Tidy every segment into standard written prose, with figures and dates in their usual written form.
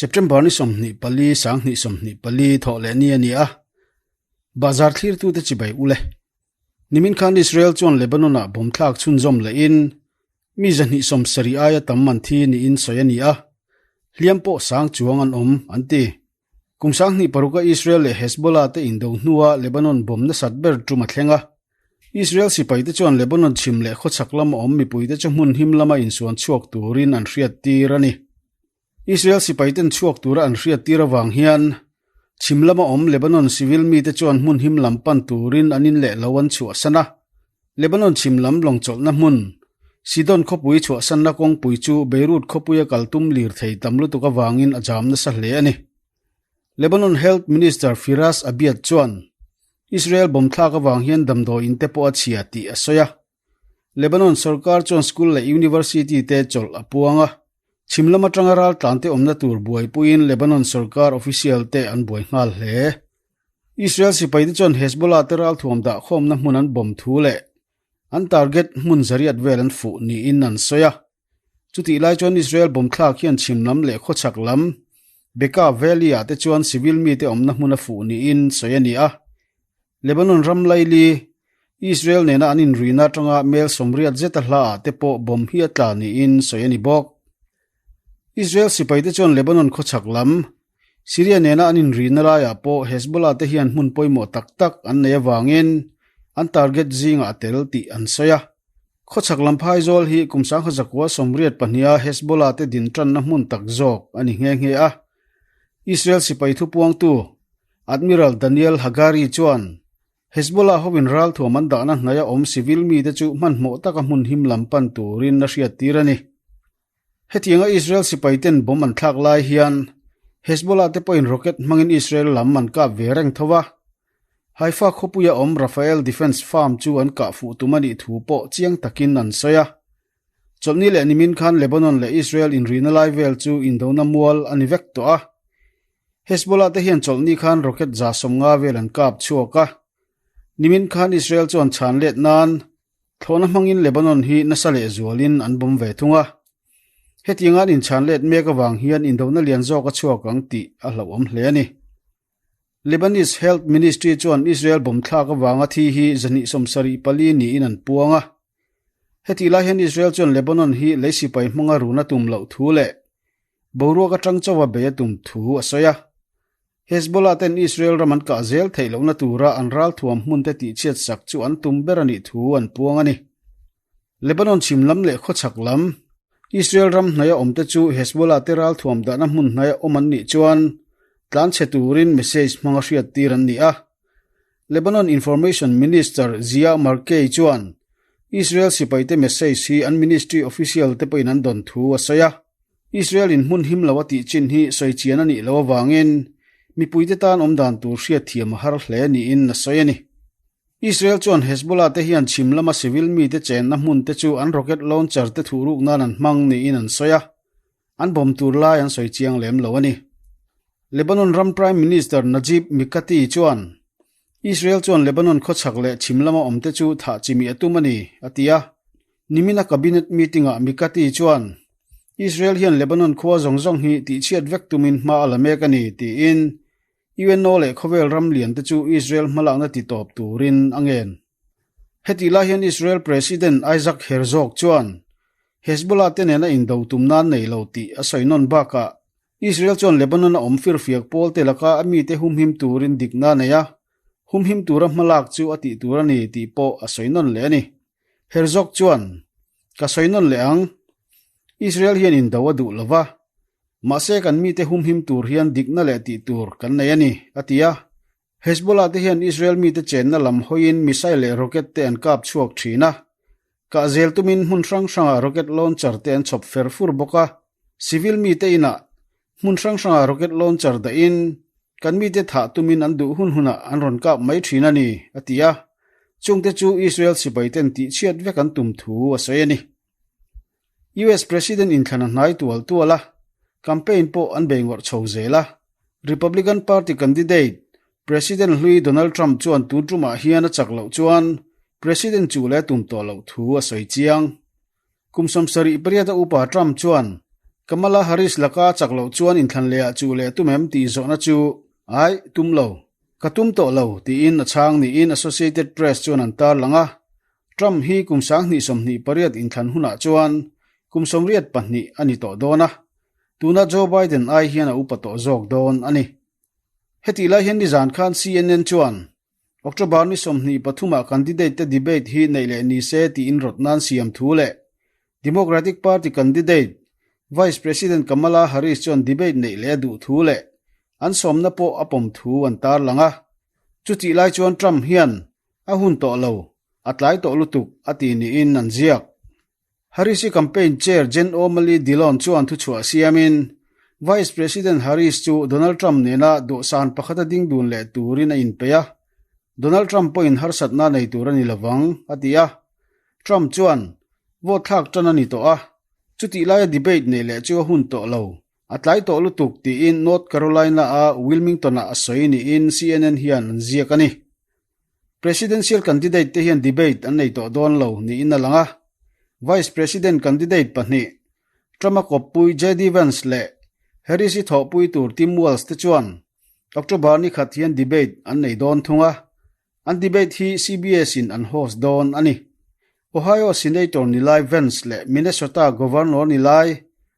September ni 24 sang 24 thawh leh ni a ni a, Bazar thlirtute chibai ule. Nimin khan Israel chuan Lebanon-ah bomb thlak chhunzawm lehin mi 270 aia tam an thi niin sawi a ni a, hliam pawh sang chuang an awm, an ti. Kum 2006-a Israel leh Hezbollah te indo hnua Lebanon bomb nasat ber tum a thleng a. Israel sipaite chuan Lebanon chhim leh khawchhak lama awm mipuite chu hmun him lama insuan chhuak turin an hriattir a ni. Israel sipaiten chhuak tura an hriattir avang hian chhim lama awm Lebanon civil mite chuan hmun him lam pan turin an in leh lo an chhuahsan a. Lebanon chhim lam lawngchawlhna hmun, Sidon khawpui chhuahsanna kawngpui chu Beirut khawpuia kal tum lirthei tam lutuk avangin a jam nasa hle a ni. Lebanon Health Minister Firas Abiad chuan Israel bomb thlak avang hian damdawi in te pawh a chhia tih a sawi a. Lebanon sorkar chuan school leh university te chawlh a puang a. Chhim lam atanga raltlante awmna tur buaipuiin Lebanon sorkar official te an buai nghal hle. Israel sipaite chuan Hezbollah te ralthuam dahkhawmna hmun an bomb thu leh an target hmun zariat vel an fuh niin an sawi a. Chutih lai chuan Israel bomb thlak hian chhim lam leh khawchhak lam Bekaa Valley-ah te chuan civil mite awmna hmun a fuh niin sawi a ni a. Lebanon ram laili, Israel nena an inruihna atanga mel 80 zeta hlaah te pawh bomb hi a tla niin sawi a ni bawk. Israel sipaite chuan Lebanon khawchhak lam, Syria nena an inruihna laiah pawh Hezbollah te hian hmun pawimawh tak tak an nei avangin an target zingah a tel tih an sawi a. Khawchhak lam phaizawl hi kum 1982 Hezbollah te din tanna hmun tak zawk a ni nghe nghe a. Israel sipai thupuangtu Admiral Daniel Hagari chuan Hezbollah hovin ralthuam an dahna hnaia awm civil mite chu hmanhmawh taka hmun him lam pan turin a hriattir a ni. Hetianga Israel sipaiten bomb an thlak lai hian Hezbollah te pawhin rocket hmangin Israel lam an kap ve reng tho a. Haifa khawpuia awm Rafael Defence Farm chu an kah fuh tum a nih thu pawh chiang takin an sawi a. Chawlhni leh nimin khan Lebanon leh Israel inrihna lai vel chu indona mual a ni vek tawh a. Hezbollah te hian chawlhni khan rocket 150 vel an kap chhuak a. Nimin khan Israel chuan chhan let nan thlawhna hmangin Lebanon hi nasa leh zualin an bawm ve thung a. Hetianga an inchhan let mek avang hian indona lian zawk a chhuak ang tih a hlauhawm hle a ni. Lebanese Health Ministry chuan Israel bomb thlak avanga thi hi 274 niin an puang a. Hetih lai hian Israel chuan Lebanon hi lei sipai hmanga runa tum loh thu leh boruak atang chauha bei a tum thu a sawi a. Hezbollah ten Israel ram an kah zel theih lohna tura an ralthuam hmun te tihchhiat sak chu an tum ber a nih thu an puang a ni. Lebanon chhim lam leh khawchhak lam, Israel ram hnaia awmte chu Hezbollah te ralthuam dahna hmun hnaia awm an nih chuan tlanchhe turin message hmanga hriattir an ni a. Lebanon Information Minister Zia Markey chuan Israel sipaite message hi an ministry official te pawhin an dawn thu a sawi a. Israel in hmun him lo a tih chin hi sawi chian a nih loh avangin mipuite tan awmdan tur hriatthiam a har hle niin a sawi a ni. Israel chuan Hezbollah te hian chhim lama civil mite chenna hmun te chu an rocket launcher te thuhruk nan an hmang niin an sawi a, an bomb tur lai an sawi chiang lem lo a ni. Lebanon ram Prime Minister Najib Mikati chuan Israel chuan Lebanon khawchhak leh chhim lama awmte chu thah chimih a tum a ni, a ti a. Nimina cabinet meeting-ah Mikati chuan Israel hian Lebanon khua zawng zawng hi tihchhiat vek tumin hma a la mek a ni, tiin UNO leh khawvel ram lian te chu Israel hmalakna ti tawp turin a ngen. Hetih lai hian Israel President Isaac Herzog chuan Hezbollah te nena indo tum nan nei lo tih a sawi nawn bakah Israel chuan Lebanon a awm firfiak pawl te laka a mite humhim turin dikna a nei a, humhim tura hmalak chu a tih tur a ni tih pawh a sawi nawn leh a ni. Herzog chuan, Ka sawi nawn leh ang. Israel hian indo a duh lova, mahse kan mite humhim tur hian dikna leh tih tur kan nei a ni, a ti a. Hezbollah te hian Israel mite chenna lam hawiin missile leh rocket te an kap chhuak thin a. Kah zel tumin hmun hrang hrangah rocket launcher te an chhawp fer fur bawk a. Civil mite inah hmun hrang hrangah rocket launcher dahin kan mite thah tumin an duh hun hunah an rawn kap mai thin a ni, a ti a. Chungte chu Israel sipaiten tihchhiat vek an tum thu a sawi a ni. US President inthlan a hnai tual tual a, campaign pawh an bei ngawrh chho zel a. Republican Party candidate, President hlui Donald Trump chuan tun tumah hian a chak loh chuan President chu leh tum tawh loh thu a sawi chiang. Kum 78 a upa Trump chuan Kamala Harris laka chak loh chuan inthlan lehah chuh leh tum em tih zawhna chu, Aih, tum lo. Ka tum tawh lo, tiin a chhang niin Associated Press chuan an tarlang a. Trump hi kum 2028 inthlan hunah chuan kum 82 a ni tawh dawn a, tuna Joe Biden ai hian a upa tawh zawk dawn a ni. Hetih lai hian nizan khan CNN chuan October ni 23 ah candidate te debate hi neih leh ni se tiin rawt nan siam thu leh Democratic Party candidate Vice President Kamala Harris chuan debate neih leh a duh thu leh an sawmna pawh a pawm thu an tarlang a. Chutih lai chuan Trump hian a hun tawh lo, a tlai tawh lutuk a ti niin an ziak. Harris-i campaign chair Jen O'Malley Dillon chuan thuchhuah siamin, Vice President Harris chu Donald Trump nena dawhsan pakhata ding dun leh turin a inpeih a, Donald Trump pawhin harsatna nei tur a ni lovang, a ti a. Trump chuan, Vote thlak tan a ni tawh a, chutih laia debate neih leh chu a hun tawh lo, a tlai tawh lutuk, tiin North Carolina-a Wilmington-ah a sawi niin CNN hian an ziak a ni. Presidential candidate te hian debate an nei tawh dawn lo niin a lang a, Vice President candidate pahnih, Trump-a kawppui JD Vance leh Harris-i thawhpui tur Tim Walz te chuan October ni khat hian debate an nei dawn thung a, an debate hi CBS-in an host dawn a ni. Ohio Senator ni lai Vance leh Minnesota Governor ni lai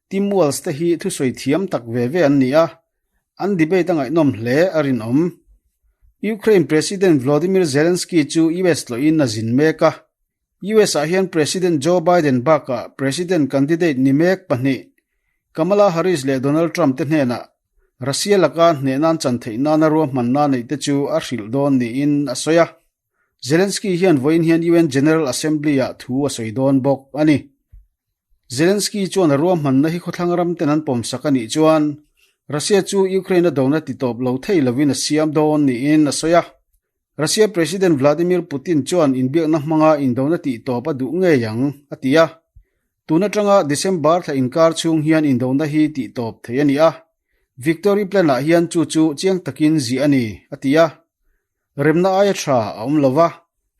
Tim Walz te hi thusawi thiam tak ve ve an ni a, An debate a ngaihnawm hle a rinawm. Ukraine President Volodymyr Zelensky chu US tlawhin a zin mek a. US ah hian President Joe Biden bakah President candidate ni mek pahnih Kamala Harris leh Donald Trump te hnenah Russia laka hnehnan chan theih nana ruahmanna neih te chu a hrilh dawn niin a sawi a. Zelensky hian vawiin hian UN General Assembly ah thu a sawi dawn bawk a ni. Zelensky chuan a ruahmanna hi khawthlang ram ten an pawmsak a nih chuan Russia chu Ukraine a dona ti tawp lo thei lovin a siam dawn niin a sawi a. Russia President Vladimir Putin chuan inbiakna hmanga indona tih tawp a duh ngei ang, a ti a. Tun atanga December thla inkar chhung hian indona hi tih tawp thei a ni a. Victory Plan ah hian chu chu chiang takin ziah a ni, a ti a. Remna aia tha a awm lo va,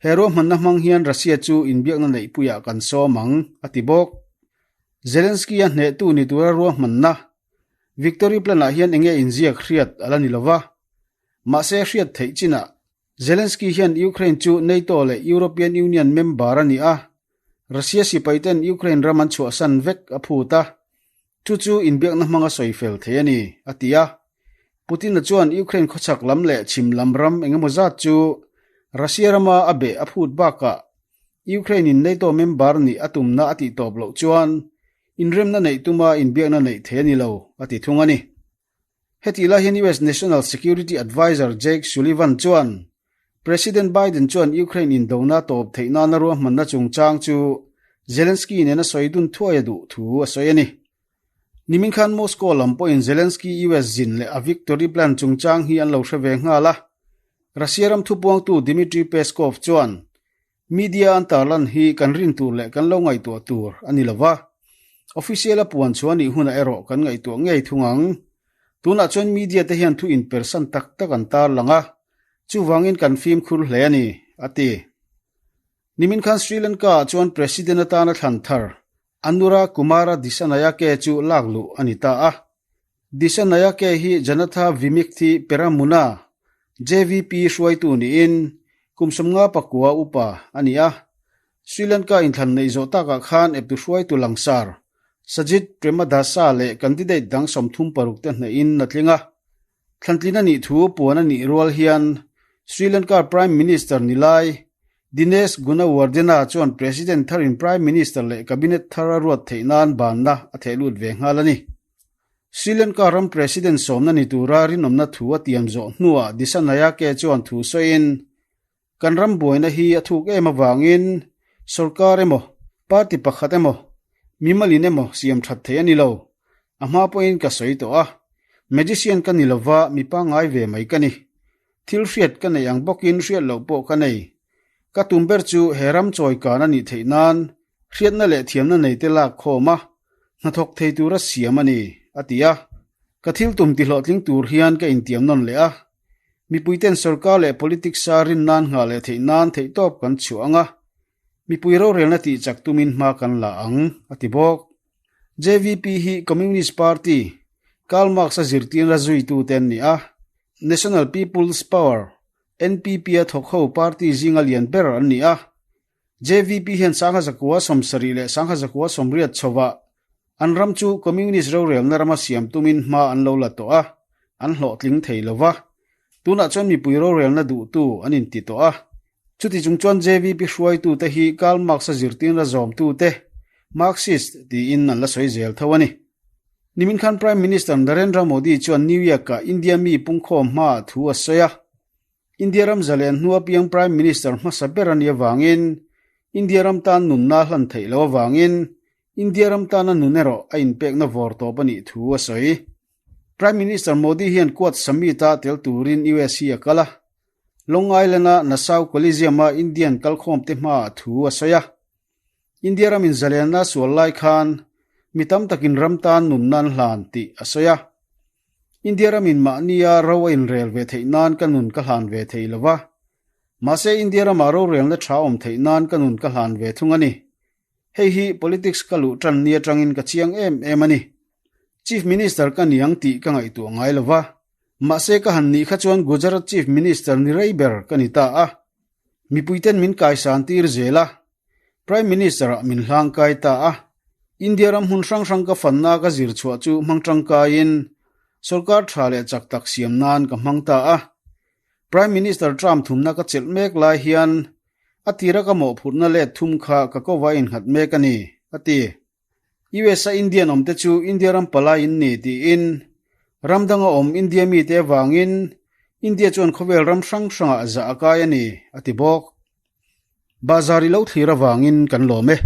he ruahmanna hmang hian Russia chu inbiakna neihpuiah kan sawm ang, a ti bawk. Zelensky-a hnehtu ni tura ruahmanna Victory Plan-ah hian enge inziak hriat a la ni lo va, mahse hriat theih chinah Zelensky hian Ukraine chu NATO leh European Union member a ni a, Russia sipaiten Ukraine ram an chhuahsan vek a phut a, Chu chu inbiakna hmanga sawi fel thei a ni, a ti a. Putin-a chuan Ukraine khawchhak lam leh chhim lam ram engemaw zat chu Russia rama a beh a phut bakah Ukraine-in NATO member nih a tumna a tihtawp loh chuan inremna neih tuma inbiakna neih thei a ni lo, a ti thung a ni. Hetih lai hian US National Security Adviser Jake Sullivan chuan President Biden chuan Ukraine indona tawp theih nana ruahmanna chungchang chu Zelensky nena sawi dun thuai a duh thu a sawi a ni. Nimin khan Moscow lam pawhin Zelensky US zin leh a victory plan chungchang hi an lo hre ve nghal a. Russia ram thupuangtu Dmitry Peskov chuan Media an tarlan hi kan rin tur leh kan lo ngaihtuah tur a ni lo va, official a puan chhuah nih hunah erawh kan ngaihtuah ngei thung ang. Tunah chuan media te hian thu inpersan tak tak an tarlang a, chuvangin kan fimkhur hle a ni, a ti. Nimin khan Sri Lanka ah chuan President atana thlan thar Anura Kumara Dissanayake chu lak luh a ni ta a. Dissanayake hi Janatha Vimukthi Peramuna, JVP, hruaitu niin kum 59 upa a ni a. Sri Lanka inthlan neih zawh takah khan eptu hruaitu langsar Sajith Premadasa leh candidate dang 36 te hnehin a tling a. Thlantlin a nih thu puan a nih rual hian Sri Lanka Prime Minister ni lai Dinesh Gunawardena chuan President tharin Prime Minister leh Cabinet thar a ruat theih nan banna a theh lut ve nghal a ni. Sri Lanka ram President sawmna ni tura rinawmna thu a tiam zawh hnuah Dissanayake chuan thu sawiin, Kan ram buaina hi a thuk em avangin sorkar emaw, party pakhat emaw, mimalin emaw siam that thei a ni lo. A hma pawhin ka sawi tawh a, magician ka ni lova mi pangngai ve mai ka ni. Thil hriat ka nei ang bawkin hriat loh pawh ka nei. Ka tum ber chu he ram chawi kan a nih theih nan hriatna leh thiamna nei te lak khawm a, hnathawk thei tura siam a ni, a ti a. Ka thil tum tihlawhtling tur hian ka intiam nawn leh a, Mipuiten sorkar leh politics a rin nan nghah leh theih nan theihtawp kan chhuah ang a, mipui rorelna tih chak tumin hma kan la ang, a ti bawk. JVP hi Communist Party, Karl Marx-a zirtirna zuitute an ni a, National People's Power, NPP, a thawk ho party zinga lian ber an ni a. JVP hian sangha zakua 70 leh sangha zakua 80 chhovah an ram chu Communist rorelna rama siam tumin hma an lo la tawh a, an hlawhtling thei lo va. Tunah chuan mipui rorelna duhtu an inti tawh a. Chuti chung chuan JVP hruaitute hi Karl Marx-a zirtirna zawmtute, Marxist, tiin an la sawi zel tho a ni. Nimin khan Prime Minister Narendra Modi chuan New York-ah India mi pungkhawm hmaah thu a sawi a. India ram zalen hnua piang Prime Minister hmasa ber a nih avangin India ram tan nunna hlan theih loh avangin India ram tana nun erawh a inpekna vawr tawp a nih thu a sawi. Prime Minister Modi hian Quad Summit-a tel turin US hi a kal a, Long Island-a Nassau Coliseum-a Indian kalkhawmte hmaah thu a sawi a. India ramin zalenna sual lai khan mi tam takin ram tan nunna an hlan tih a sawi a. India ramin mahnia ro a inrel ve theih nan ka nun ka hlan ve thei lo va. Mahse India ramah rorelna tha awm theih nan ka nun ka hlan ve thung a ni. Hei hi politics ka luh tan ni atangin ka chiang em em a ni. Chief Minister ka ni ang tih ka ngaihtuah ngai lo va. Mahse ka han nih kha chuan Gujarat Chief Minister ni rei ber ka ni ta a. Mipuiten min kaisan tir zel a, Prime Minister-ah min hlang kai ta a. India ram hmun hrang hrang ka fanna ka zir chhuah chu hmang tangkaiin sorkar tha leh chak tak siam nan ka hmang ta a. Prime Minister term thumna ka chelh mek lai hian a tira ka mawhphurhna let thum kha ka kova innghat mek a ni, a ti. US a Indian awmte chu India ram palai in ni tiin ram danga awm India mite avangin India chuan khawvel ram hrang hrangah zah a kai a ni, a ti bawk. Bahzar i lo thlir avangin kan lawm e.